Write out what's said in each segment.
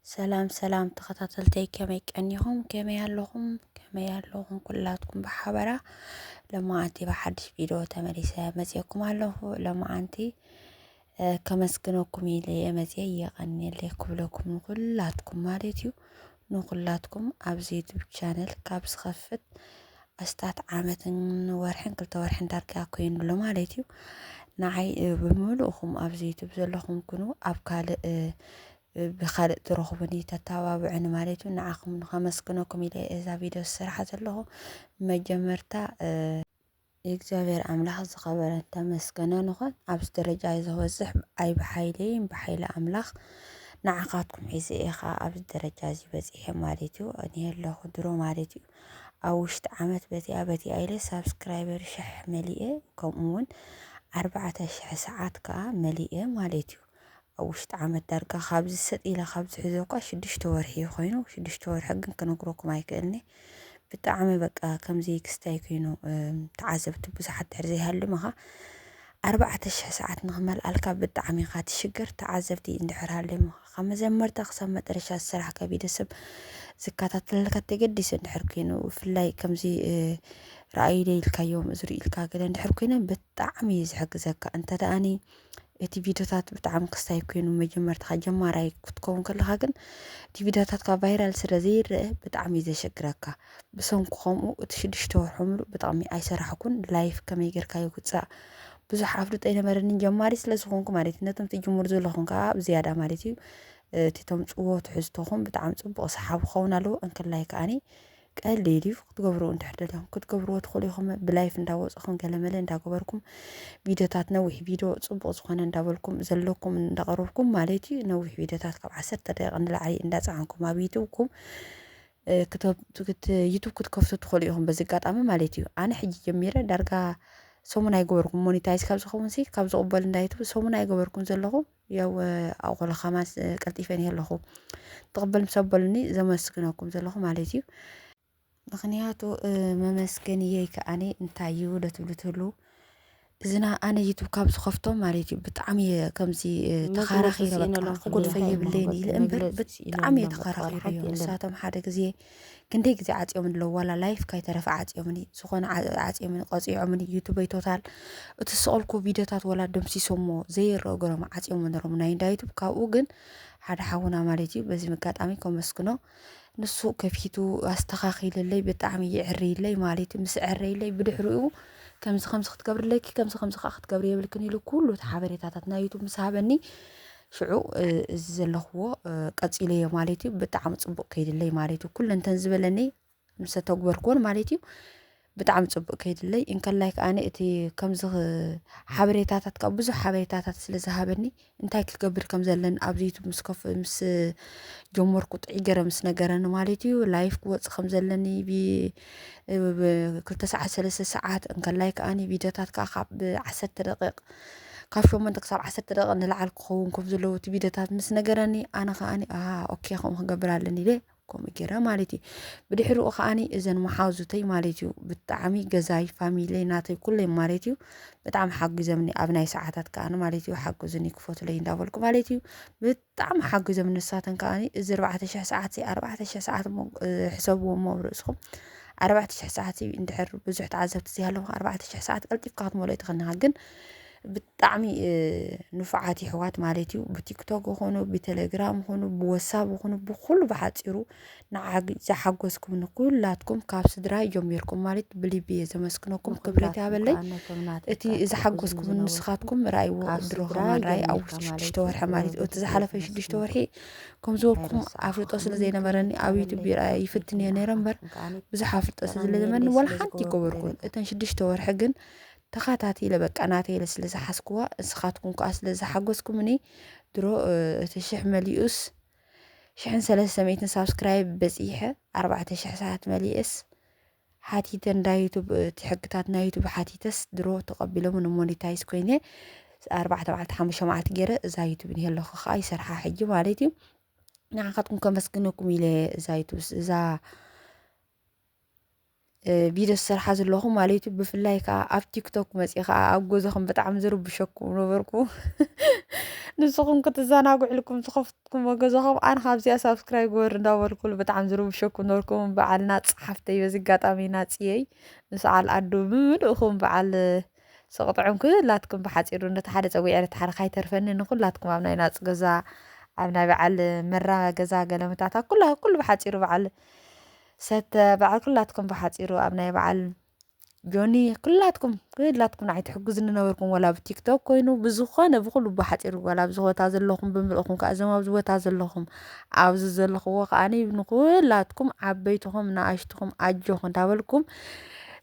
ሰላም ሰላም ተኸታተልተይ፣ ከመይ ቀኒኹም? ከመይ ኣለኹም? ከመይ ኣለኹም ኩላትኩም ብሓበራ? ሎማዓንቲ ብሓድሽ ቪድዮ ተመሊሰ መፅየኩም ኣለኹ። ሎማዓንቲ ከመስግነኩም ኢለ እየ መፅየ። የቐንየለይ ክብለኩም ንኩላትኩም ማለት እዩ። ንኩላትኩም ኣብዚ ዩቱብ ቻነል ካብ ዝኸፍት ኣስታት ዓመትን ወርሕን ክልተ ወርሕን ዳርጋ ኮይኑሎ ማለት እዩ። ንዓይ ብምሉእኹም ኣብዚ ዩቱብ ዘለኹም ኩኑ ኣብ ካልእ ብኻልእ ትረኽቡኒ ተተባብዑኒ ማለት እዩ። ንዓኹም ንኸመስግነኩም ኢለ እዛ ቪድዮ ዝሰርሓ ዘለኹ። መጀመርታ እግዚኣብሔር ኣምላኽ ዝኸበረን ተመስገነን ይኹን። ኣብዚ ደረጃ እዚ ክበፅሕ ኣይ ብሓይለይን ብሓይሊ ኣምላኽ ንዓኻትኩም ሒዘ እየ ኸዓ ኣብዚ ደረጃ እዚ በፂሐ ማለት እዩ። እኔ ኣለኹ ድሮ ማለት እዩ። ኣብ ውሽጢ ዓመት በቲኣ በቲኣ ኢለ ሳብስክራይበር ሽሕ መሊኤ፣ ከምኡ እውን ኣርባዕተ ሽሕ ሰዓት ከዓ መሊኤ ማለት እዩ። ኣብ ውሽጢ ዓመት ዳርጋ ካብዚ ሰጥ ኢለ ካብዚ ሕዞ እኳ ሽዱሽተ ወርሒ እዩ ኮይኑ፣ ሽዱሽተ ወርሒ ግን ክነግረኩም ኣይክእልኒ። ብጣዕሚ በቃ ከምዚ ክስታይ ኮይኑ ተዓዘብቲ ብዙሓት ድሕር ዘይሃልምኻ ኣርባዕተ ሽሕ ሰዓት ንኽመልኣልካ ብጣዕሚ ኢኻ ትሽገር። ተዓዘብቲ እንድሕር ሃልምኻ ካብ መጀመርታ ክሳብ መጠረሻ ዝሰራሕካ ቪድዮ ሰብ ዝከታተለልካ ተገዲሱ እንድሕር ኮይኑ፣ ብፍላይ ከምዚ እ፣ ረኣዩ ኢልካዮም እዚ ሪኢልካ ገለ እንድሕር ኮይነ ብጣዕሚ እዩ ዝሕግዘካ። እንተ ደኣኒ እቲ ቪድዮታት ብጣዕሚ ክስታይ ኮይኑ መጀመርታኻ ጀማራይ ክትከውን ከለኻ ግን እቲ ቪድዮታትካ ቫይራል ስለ ዘይረአ ብጣዕሚ እዩ ዘሸግረካ። ብሰንኩ ከምኡ እቲ ሽዱሽተ ወርሑ ሙሉእ ብጣዕሚ ኣይሰራሕኩን። ላይፍ ከመይ ጌርካ ይውፃእ ብዙሕ ኣፍልጦ ኣይነበረንን፣ ጀማሪ ስለ ዝኾንኩ ማለት እዩ። ነቶም ትጅምሩ ዘለኹም ከዓ ብዝያዳ ማለት እዩ እቲ ተምፅዎ ትሕዝቶኹም ብጣዕሚ ፅቡቕ ሰሓቢ ክኸውን ኣለዎ። እንክላይ ከዓኒ ቀሊል እዩ ክትገብርዎ እንድሕር ደሊኹም ክትገብርዎ ትኽእሉ ኢኹም። ብላይፍ እንዳወፅኹም ገለመለ እንዳገበርኩም ቪድዮታት ነዊሕ ቪድዮ ፅቡቕ ዝኾነ እንዳበልኩም ዘለኩም እንዳቐረብኩም ማለት እዩ። ነዊሕ ቪድዮታት ካብ ዓሰርተ ደቂቕ ንላዕሊ እንዳፀዓንኩም ኣብ ዩቱብኩም እ፣ ክተብ- ክት- ዩቱብ ክትከፍቱ ትኽእሉ ኢኹም በዚ ኣጋጣሚ ማለት እዩ። ኣነ ሕጂ ጀሚረ ዳርጋ ሰሙን ኣይገበርኩም ሞኒታይዝ ካብ ዝኸውን ሲ ካብ ዝቕበል እንዳ ዩቱብ ሰሙን ኣይገበርኩም ዘለኹ። ያው ኣቑሎ ከማን ቀልጢፈን ኣለኹ ትቕበል ምስ ኣበሉኒ ዘመስግነኩም ዘለኹ ማለት እዩ። ምኽንያቱ እ፣ መመስገን እየ ከኣኒ እንታይ እዩ ዶ ትብሉ ትህሉ እዝና ኣነ ዩቱብ ካብ ዝኸፍቶም ማለት እዩ ብጣዕሚ እየ ከምዚ እ፣ መግለፂ ተኻራኺረ ስኢነ በቃ ኣለኹ ክጎድፈ ክልተ የብለይን ኢለ እምበር መግለፂ ስኢነ ብጣዕሚ እየ ኣለኹ ተኻራኺረ ሓቂ እዩ። የለን። ንሳቶም ሓደ ግዜ ክንደይ ግዜ ዓፅዮም ኣለዉ ዋላ ላይፍ ካይተረፈ ዓፅዮምኒ ዝኾነ ዓ- ዓፅዮምኒ ቀፂዖምኒ ዩቱበይ ቶታል እቲ ዝሰቐልኩ ቪድዮታት ዋላ ደምሲሶሞ ዘይረአ ገሮም ዓፅዮም ነሮም ናይ እንዳ ዩቱብ። ካብኡ ግን ሓደ ሓውና ማለት እዩ በዚ መጋጣሚ ከመስግኖ ንሱ ከፊቱ ኣስተኻኺልለይ ብጣዕሚ ይዕርይለይ ማለት እዩ። ምስ ዕረይለይ ብድሕሪኡ ከምዚ ከምዚ ክትገብርለኪ ከምዚ ከምዚ ከዓ ክትገብሪ የብልክን ኢሉ ኩሉ እቲ ሓበሬታታት ናይ ዩቱብ ምስ ሃበኒ ሽዑ እዚ ዘለኽዎ ቀፂለዮ ማለት እዩ። ብጣዕሚ ፅቡቕ ከይድለይ ማለት እዩ። ኩለንተን ዝበለኒ ምስ ተተግበርክዎን ማለት እዩ ብጣዕሚ ፅቡቕ ከይድለይ እንከላይ ከዓኒ እቲ ከምዚ ሓበሬታታት ካብ ብዙሕ ሓበሬታታት ስለ ዝሃበኒ እንታይ ክገብር ከም ዘለኒ ኣብዚ ዩቱብ ምስ ከፍ ምስ ጀመርኩ ጥዒ ገረ ምስ ነገረኒ ማለት እዩ ላይፍ ክወፅእ ከም ዘለኒ ብ- ብ- ክልተ ሰዓት ሰለስተ ሰዓት እንከላይ ከዓኒ ቪድዮታት ከዓ ካብ ዓሰርተ ደቂቕ ካብ ሸሞንተ ክሳብ ዓሰርተ ደቂቕ ንላዓል ክኸውን ከም ዘለዎ እቲ ቪድዮታት ምስ ነገረኒ ኣነ ከዓኒ ኣሃ ኦኬ ከምኡ ክገብር ኣለኒ ኢለ ከምኡ ገይረ ማለት እዩ። ብድሕሪኡ ከዓኒ እዘን መሓዙተይ ማለት እዩ ብጣዕሚ ገዛይ ፋሚለይ ናተይ ኩለይ ማለት እዩ ብጣዕሚ ሓጒዘምኒ። ኣብ ናይ ሰዓታት ከዓኒ ማለት እዩ ሓግዙኒ ክፈቱለይ እንዳበልኩ ማለት እዩ ብጣዕሚ ሓጒዘምኒ። ንሳተን ከዓኒ እዚ ኣርባዕተ ሽሕ ሰዓት ሲ ኣርባዕተ ሽሕ ሰዓት እሞ፣ እ፣ ሕሰብዎ እሞ ኣብ ርእስኹም ኣርባዕተ ሽሕ ሰዓት ሲ እንድሕር ብዙሕ ተዓዘብቲ ዘይሃለኹ ኣርባዕተ ሽሕ ሰዓት ቀልጢፍካ ክትመልኦ ትኽእል ኢኻ ግን ብጣዕሚ ንፉዓት ይሕዋት ማለት እዩ። ብቲክቶክ ይኹኑ ብቴሌግራም ይኹኑ ብወሳብ ይኹኑ ብኩሉ ብሓፂሩ ንዓግ ዝሓጎዝኩም ንኩላትኩም ካብ ስድራይ ጀሚርኩም ማለት ብልቢ እየ ዘመስግነኩም። ክብረት ይሃበለይ። እቲ ዝሓጎዝኩም ንስኻትኩም ርኣይዎ ድሮ ከማን ርኣይ ኣብ ውሽጢ ሽዱሽተ ወርሒ ማለት እዩ። እቲ ዝሓለፈ ሽዱሽተ ወርሒ ከም ዝበልኩም ኣፍልጦ ስለ ዘይነበረኒ ኣብ ዩቱብ ይፍትን እየ ነይረ እምበር ብዙሕ ኣፍልጦ ስለ ዘይነበረኒ ዋላ ሓንቲ ይገበርኩን። እተን ሽዱሽተ ወርሒ ግን ተኸታቲለ በቃ ናተይ ኢለ ስለ ዝሓዝክዋ ንስኻትኩም ከዓ ስለ ዝሓገዝኩምኒ ድሮ እ፣ እቲ ሽሕ መሊኡስ ሽሕን ሰለስተ ሚእትን ሳብስክራይብ በፂሐ ኣርባዕተ ሽሕ ሰዓት መሊእስ ሓቲተ እንዳ ዩቱብ እቲ ሕግታት ናይ ዩቱብ ሓቲተስ ድሮ ተቐቢሎም ንሞኒታይዝ ኮይነ ኣርባዕተ መዓልቲ ሓሙሽተ መዓልቲ ገይረ እዛ ዩቱብ እኒሀ ኣለኹ ከዓ ይሰርሓ ሕጂ ማለት እዩ። ንዓኻትኩም ከመስግነኩም ኢለ እዛ ዩቱብ እዛ ቪድዮ ዝሰርሓ ዘለኹ ማለት እዩ። ብፍላይ ከዓ ኣብ ቲክቶክ መፅየ ከዓ ኣብ ገዛኹም ብጣዕሚ ዝርብሸኩም ነበርኩ። ንስኹም ክትዘናግዑ ኢልኩም ዝኸፍትኩሞ ገዛኹም፣ ኣነ ካብዚኣ ሳብስክራይብ ግበር እንዳበልኩሉ ብጣዕሚ ዝርብሸኩም ነበርኩም። በዓል ናጽ ሓፍተይ፣ በዚ ኣጋጣሚ ናጽየይ፣ ምስ በዓል ኣዱ ብምልእኹም፣ በዓል ሰቕጥዑም፣ ኩላትኩም ብሓጺሩ፣ ነቲ ሓደ ጸዊዐ ነቲ ሓደ ካይተርፈኒ፣ ንኹላትኩም ኣብ ናይ ናጽ ገዛ፣ ኣብ ናይ በዓል መራ ገዛ፣ ገለመታት፣ ኣብ ኩላ-፣ ኩሉ ብሓጺሩ በዓል ሰተ፣ በዓል ኩላትኩም ብሓጺሩ ኣብ ናይ በዓል ጆኒ፣ ኩላትኩም፣ ኩላትኩም ንዓይ ትሕግዙኒ ነበርኩም፣ ወላ ብቲክቶክ ኮይኑ፣ ብዝኾነ፣ ብኹሉ ብሓጺሩ፣ ወላ ኣብዚ ቦታ ዘለኹም ብምልእኹም ከኣ፣ እዞም ኣብዚ ቦታ ዘለኹም፣ ኣብዚ ዘለኽዎ ከኣ ንኹላትኩም፣ ዓበይትኹም ንኣሽትኹም፣ ኣጆኹም እንዳበልኩም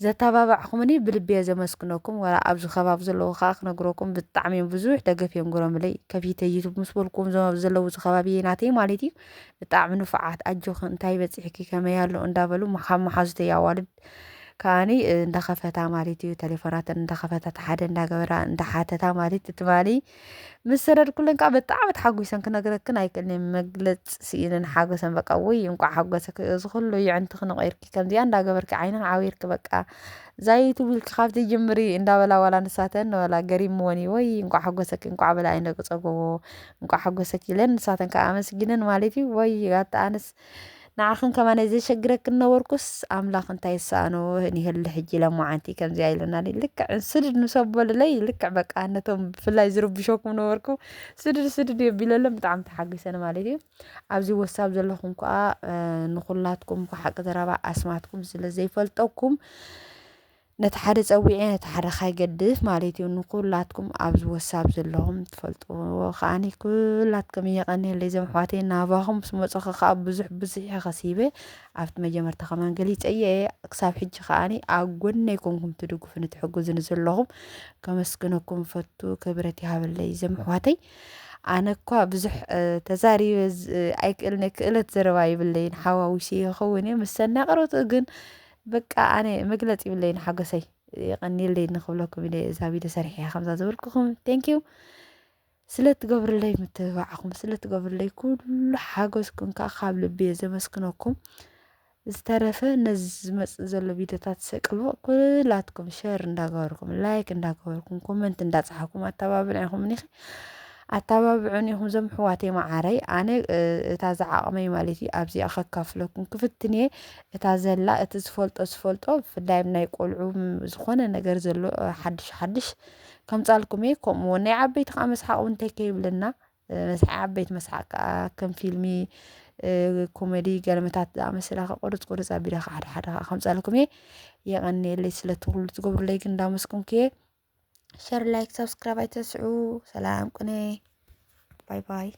ዘተባባዕኩምኒ ብልቢ እየ ዘመስግነኩም። ወላ ኣብዚ ከባቢ ዘለዉ ከኣ ክነግረኩም፣ ብጣዕሚ እዮም ብዙሕ ደገፍ እዮም ገሮምለይ። ከፊተ ዩቱብ ምስ በልኩም፣ እዞም ኣብዚ ዘለዉ፣ እዚ ከባቢ ናተይ ማለት እዩ፣ ብጣዕሚ ንፉዓት፣ ኣጆኺ፣ እንታይ በጺሕኪ፣ ከመይ ኣሎ እንዳበሉ፣ ካብ መሓዙተይ ኣዋልድ ከኣኒ እንዳኸፈታ ማለት እዩ፣ ቴሌፎናተን እንዳኸፈታ፣ ሓደ እንዳገበራ እንዳሓተታ ማለት እዩ። ትማሊ ምስ ሰደድኩለን ከዓ ብጣዕሚ ተሓጒሰን፣ ክነግረክን ኣይክእልን እየ፣ መግለጽ ስኢነን ሓጎሰን። በቃ ወይ እንቋዕ ሓጎሰኪ፣ እዚ ኩሉ የዕንትኺ ነቒርኪ፣ ከምዚኣ እንዳገበርኪ ዓይንኺ ዓዊርኪ፣ በቃ እዛ ዩቱብ ኢልኪ ካብ ትጅምሪ እንዳበላ፣ ዋላ ንሳተን ወላ ገሪምወን እዩ። ወይ እንቋዕ ሓጎሰኪ፣ እንቋዕ በላ፣ ዓይነ ጸገቦ፣ እንቋዕ ሓጎሰኪ ኢለን፣ ንሳተን ከዓ ኣመስጊነን ማለት እዩ። ወይ ኣታ ኣነስ ንዓኽን ከማን ዘሸግረክን ነበርኩስ፣ ኣምላኽ እንታይ ይሰኣኖ? ንህሊ ሕጂ ለማዓንቲ ከምዚኣ ኢለና፣ ልክዕ ስድድ ንሰበሉለይ፣ ልክዕ በቃ ነቶም ብፍላይ ዝርብሸኩም ነበርኩ፣ ስድድ ስድድ የቢለሎም፣ ብጣዕሚ ተሓጒሰን ማለት እዩ። ኣብዚ ወሳብ ዘለኹም ከኣ፣ እ፣ ንኹላትኩም እኳ ሓቂ ዘረባ ኣስማትኩም ስለ ዘይፈልጠኩም፣ ነቲ ሓደ ጸዊዐ ነቲ ሓደ ካይገድፍ ማለት እዩ። ንኩላትኩም ኣብዚ ወሳብ ዘለኹም ትፈልጥዎ ከኣኒ ኩላትኩም የቐንየለይ። እዞም ኣሕዋተይ ናባኹም ምስ መጸኹ ከኣ ብዙሕ ብዙሕ እየ ከሲበ። ኣብቲ መጀመርታ ከማን ገሊጸ እየ። ክሳብ ሕጂ ከኣኒ ኣብ ጎነይ ኮንኩም ትድግፉኒ ትሕግዙኒ ዘለኹም ከመስግነኩም እፈቱ። ክብረት ይሃበለይ እዞም ኣሕዋተይ። ኣነ እኳ ብዙሕ፣ እ፣ ተዛሪበ ዝ-፣ ኣይክእልን እየ፣ ክእለት ዘረባ ይብለይን፣ ሓዋዊሰ ይኸውን እየ። ምስ ሰናይ ቀረብቱ ግን በቃ ኣነ መግለጺ ይብለይን ሓጎሰይ። የቐንየለይ ንኽብለኩም ኢለ እዛ ቪድዮ ሰሪሐ እየ ከምዛ ዝበልኩኹም። Thank you ስለ ትገብርለይ፣ ምትብባዕኹም ስለ ትገብርለይ፣ ኩሉ ሓገዝኩም ከኣ ካብ ልቢ እየ ዘመስግነኩም። ዝተረፈ ነዚ ዝመጽእ ዘሎ ቪድዮታት ሰቅልዎ፣ ኩላትኩም ሸር እንዳገበርኩም፣ ላይክ እንዳገበርኩም፣ ኮመንት እንዳጸሓኩም ኣተባብዑ ኢኹም እኒኺ። ኣተባብዑን ኢኹም ዘም ኣሕዋተይ መዓረይ። ኣነ፣ እ፣ እታ ዝዓቕመይ ማለት እዩ ኣብዚኣ ከካፍለኩም ክፍትን እየ። እታ ዘላ፣ እቲ ዝፈልጦ ዝፈልጦ፣ ብፍላይ ናይ ቆልዑ ም-፣ ዝኾነ ነገር ዘሎ፣ እ፣ ሓድሽ ሓድሽ ከምጻልኩም እየ። ከምኡ እውን ናይ ዓበይቲ ከኣ መስሓቕ እውን እንታይ ከይብለና፣ እ፣ መስሓ-፣ ዓበይቲ መስሓቕ ከኣ ከም ፊልሚ፣ እ፣ ኮሜዲ ገለመታት ዝኣመሰላ ከኣ ቁርጽ ቁርጽ ኣቢለ ከኣ ሓደ ሓደ ከኣ ከምጻልኩም እየ። የቐንየለይ ስለ እቲ ኩሉ ትገብሩለይ ግን እንዳመስገንኩ እየ። ሸር፣ ላይክ፣ ሳብስክራይብ ኣይትረስዑ። ሰላም ቅነ። ባይ ባይ።